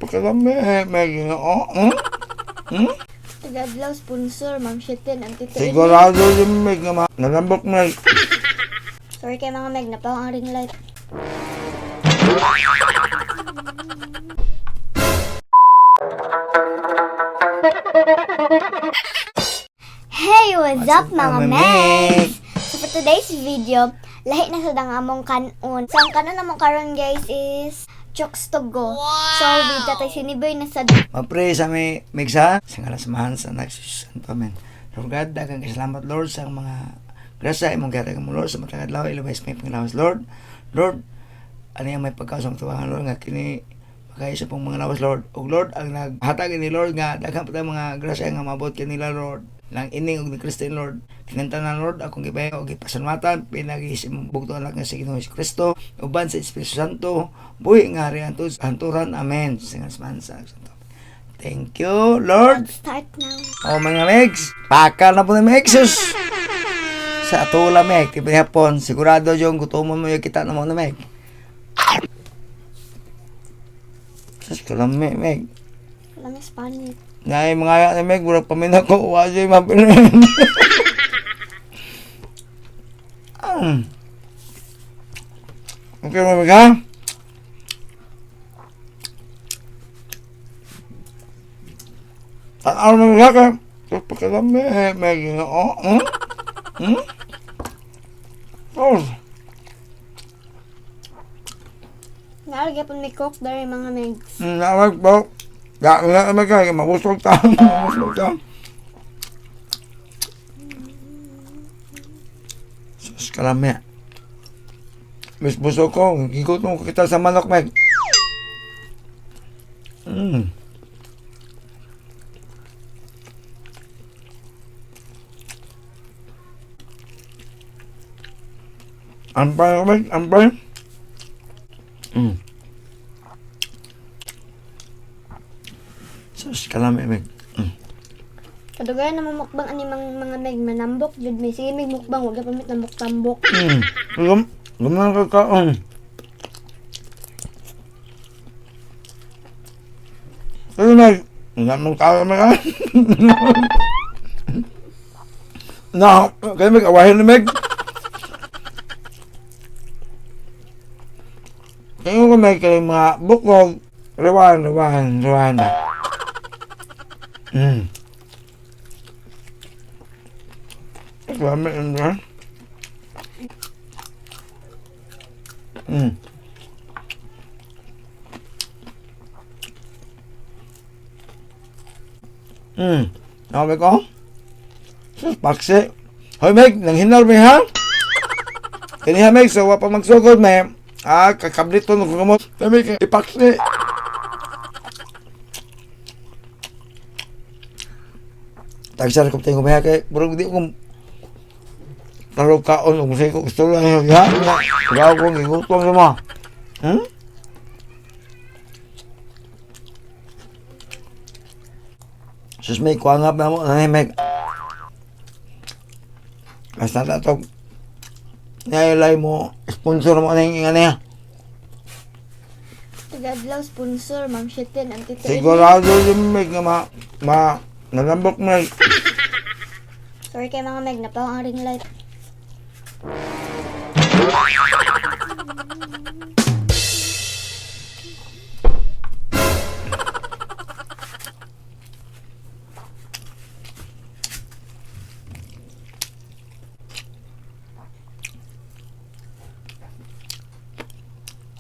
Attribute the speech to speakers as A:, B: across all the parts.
A: Pagkalami, may ginoo. Hmm? Hmm?
B: Tagadlaw sponsor, Ma'am Shitin, ang tito.
A: Sigurado yung may nga nalambok na.
B: Sorry kay mga Meg, napaw ang ring light. Hey, what's up mga Megs? So for today's video, lahi na sad ang among kanon. So ang kanon among karon, guys, is chokes to go. So with tatay siniboy na sad.
C: Mapre sa may migsa, sa ngalan sa mahal sa anak sa Diyos Santo. Amen. Lord God, daghang salamat, Lord, sa mga grasya imong gihatag mo, Lord, sa matag adlaw ilubay sa may panglawas, Lord. Lord, ano yung may pagkaon sa tuwangan, Lord, nga kini makaya sa pong mga lawas, Lord. Ug Lord, ang naghatag ni Lord nga daghan pa tayong mga grasya nga maabot kanila, Lord. Lang ining og ni Christine, Lord. Kinantanan, Lord, akong gibayo og gipasalamatan pinagi sa imong bugto anak nga si Ginoong Hesus Kristo uban sa Espiritu Santo buhi nga hari hanturan. Amen. Sa ngalan sa Amahan, sa Anak, sa Santo. Thank you, Lord.
B: Let's start now.
C: O mga Megs, pakal na po ni Megsus. Sa atula, Meg, tiba hapon, sigurado yung gutomon mo yung kita na mo na Meg. Sus, kalami, Meg.
B: Alam Spanish.
C: Nay, mga ayak ni Meg, murag paminaw ko, wala yung mabilin. Okay mo, Meg, ha? Tanaw mo, Meg, ha? Sus, pakalami, Meg, oo. Hmm? Hmm? Oh.
B: Naargyapon may coke dari mga Megs.
A: Nawag po. Gak na naman kayo, mabusog ta. Mabusog ta.
C: Sus, kalami. Mas busog ko, gigutom ko kita sa manok, Meg.
A: Ampay, Meg, ampay.
C: Sus, kalami, Meg.
B: Kadugayan na mukbang ani mga Meg, manambok jud may sige mig mukbang, wag pa mit tambok-tambok.
A: Gum, gumang kakaon. Pero Meg, wala mong tao, Meg, ha? Na, kaya Meg, awahin ni Meg. Tingnan ko, Meg, kayo mga bukog. Rewind, rewind, rewind na. Grabe yun, ha? Sabi ko, sus, paksi. Hoy, Meg, nanghinar mi ha? Kaniha, Meg, so wa pa magsugod, Meg. Ah, kakablito no kumot. Sabi ko, ipaksi.
C: Tagsar ko tayo kumaya kay, burong di ko
A: Taro kaon, kung sa'yo ko gusto lang yun, ha? Wala akong gigutom sa mga.
C: Hmm? Sus, may kuha nga mo, nanay, Meg. Basta na to, nailay mo, sponsor mo na yung nga niya.
B: Tagadlaw sponsor, Ma'am Shitin, ang tito.
A: Sigurado yung Meg nga ma, nalambok, Meg.
B: Sorry kay mga Meg, napaw ang ring light.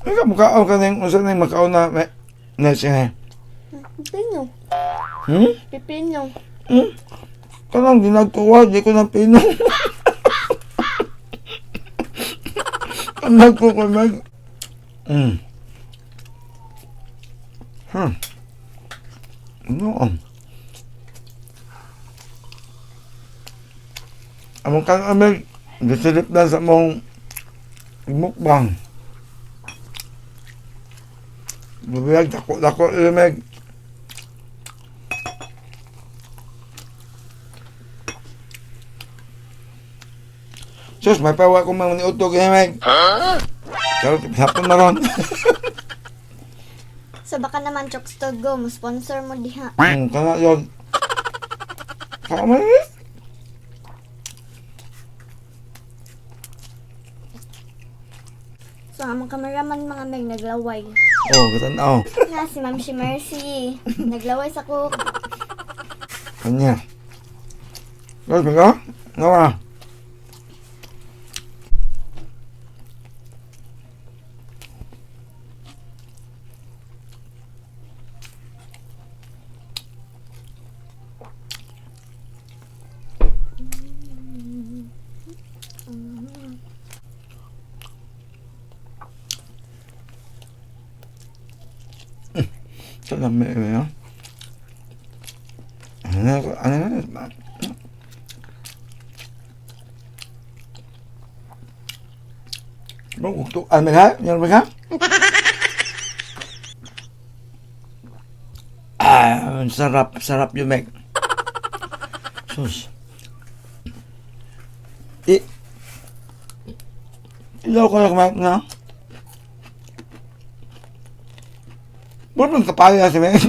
A: Ikaw, mukhaon ka na yung, unsa na yung makaon na, Meg, na siya.
B: Pipino.
A: Hmm?
B: Pipino.
A: Hmm? Kanang ginagawa, di ko na pino. Ang ko ko mag... Ano? Among kang amig, gisilip na sa mong mukbang. Bubiyag, dako-dako, ilimig. Sus, may pawa ko mga niuto kaya, Meg. Huh? Pero hapon na ron.
B: So baka naman Chooks to Go, mo sponsor mo diha.
A: Kana yun. Kama eh.
B: So ang among cameraman mga meg naglaway.
A: Oh, katanaw.
B: Na si Ma'am si Mercy. Naglaway sa cook.
A: Kanya. Guys, mga? Nawa. Salamat ya. Ano ano ano? Bro, gusto ano ka? Yan ba ka? Ah, ang sarap, sarap yung Meg. Sus. Eh. Ilaw ko lang Meg, na. Bro, nang kapaya si Meg.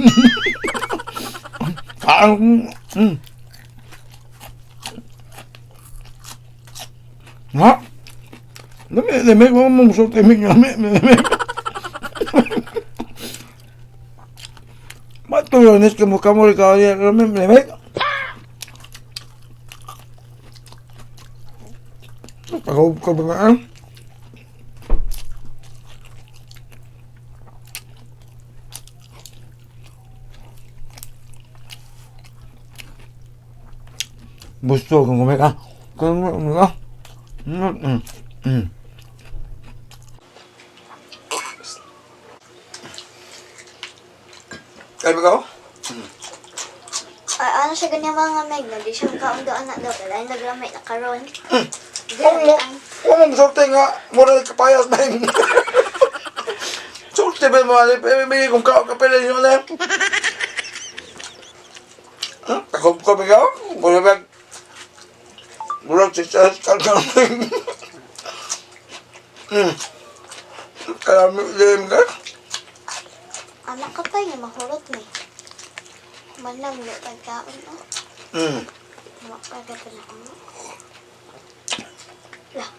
A: Kaang. Ha? Lami, lami, mo mo sulti mig lami, lami. Matulonis ka mo kamo ka lami, lami. Pagawag ka ba nga? Gusto kong kumika. Kung kumika. Kaya ba ka?
B: Ay, ano siya ganyan mga meg, no? Di siya makaundoan na daw. Kaya naglamay na karon.
A: Huwag mo, huwag mong sulti nga. Mura ka payas na yun. Sulti ba mo, alip? Eh, may kung kapila yun na. Ako ko ba Mura ba? Mura si Charles Kalkaming. Kalami lim ka?
B: Anak ka pa yung mahurot ni. Manang mo pagkaon, oh. Makaga pa na ako. Lah,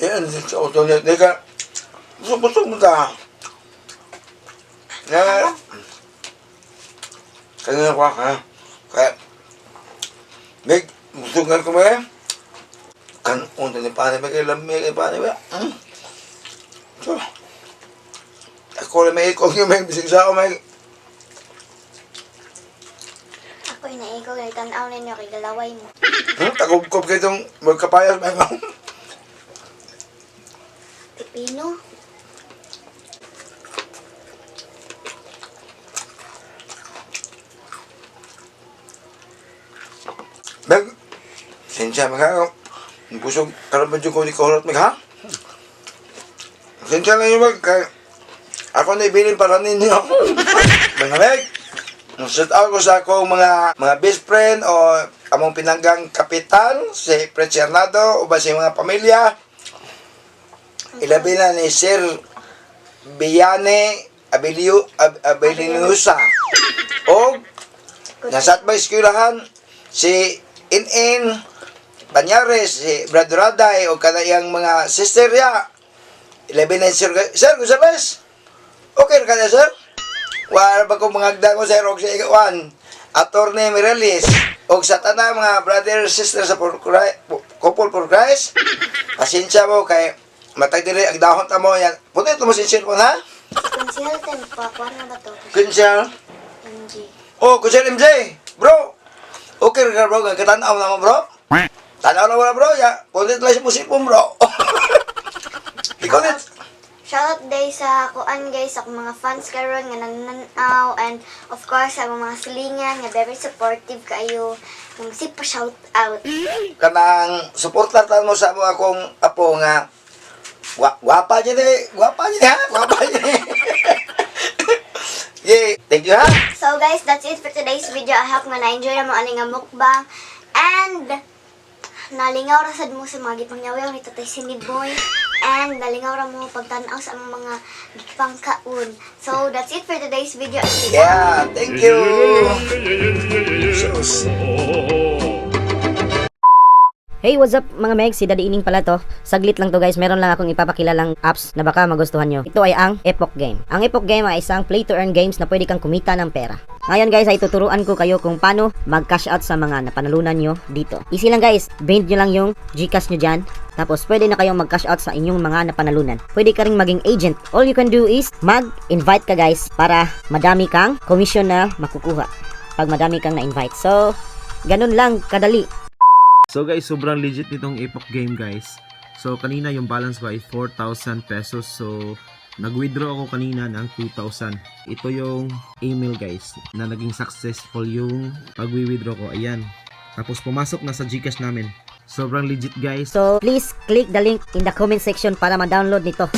A: Yan, sa auto niya. Di ka, busog-busog mo ka. Na, kanina ko ka. Kaya, Meg, busog nga ko ba eh? Kanon ni pare ba kay lami kay pare ba? So, ako lang may ikong yung may bisig sa ako may.
B: ako inaikaw kay tanaw ninyo kay galaway mo.
A: Takup-kup kayo itong magkapayas may mga.
B: Pipino.
A: Meg, sensya mga busog karon pa dyan ko di kohorot meg ha? Sensya na yun mag kay ako na ibilin para ninyo. Mga meg, shout out ko sa akong mga best friend o among pinanggang kapitan si Fred Cernado o ba sa mga pamilya. Ilabi na ni Sir Biane Abilio Abilinusa o nasa at may eskwelahan si In-In Banyares, si Brad Raday o kanayang mga sister ya. Ilabi na Sir, Sir Gonzales. Okay ra ka na, sir? Wala ba kong mga agda ko, sir, og sa ikawan. Attorney Mireles, og sa tanang mga brother sister sa for Christ, couple for Christ, pasensya mo kay matag diri ang dahon ta mo yan. Puti ito mo sincere ko ha?
B: Konsihal tayo, magpakuha na ba to?
A: Kunsel.
B: MG.
A: Oh, Kunsel MJ, bro. Okay ra ka, bro, katanaw na mo, bro. Tanaw na mo na, bro. Ya, puti lang mo sipon, bro. Ikaw net.
B: Shoutout day sa kuan guys, sa akong mga fans karon nga nananaw and of course sa akong mga silingan nga very supportive kayo. Kung si pa shout out.
A: Kanang suporta tan mo sa mo akong apo nga gwapa niya ni, gwapa niya ha, gwapa niya ni. Yay, thank you ha.
B: So guys, that's it for today's video. I hope nga na-enjoy na mo ani nga mukbang and nalingaw ra sad mo sa mga gipangyaw ni Tatay Sini Boy. And nalingaw ra mo pagtan-aw sa among mga gipangkaon. So that's it for today's video.
A: Yeah, thank you. Sus.
D: Hey, what's up, mga Meg? Si Daddy Ining pala to. Saglit lang to, guys, meron lang akong ipapakilalang apps na baka magustuhan nyo. Ito ay ang Epoch Game. Ang Epoch Game ay isang play to earn games na pwede kang kumita ng pera. Ngayon, guys, ay tuturuan ko kayo kung paano mag-cash out sa mga napanalunan nyo dito. Easy lang, guys, bind nyo lang yung Gcash nyo dyan. Tapos pwede na kayong mag-cash out sa inyong mga napanalunan. Pwede ka ring maging agent. All you can do is mag-invite ka, guys, para madami kang commission na makukuha pag madami kang na-invite. So, ganun lang kadali.
E: So guys, sobrang legit nitong Epoch Game, guys. So kanina yung balance ko ay 4,000 pesos. So nag-withdraw ako kanina ng 2,000. Ito yung email, guys, na naging successful yung pag-withdraw ko. Ayan. Tapos pumasok na sa GCash namin. Sobrang legit, guys.
D: So, please click the link in the comment section para ma-download nito.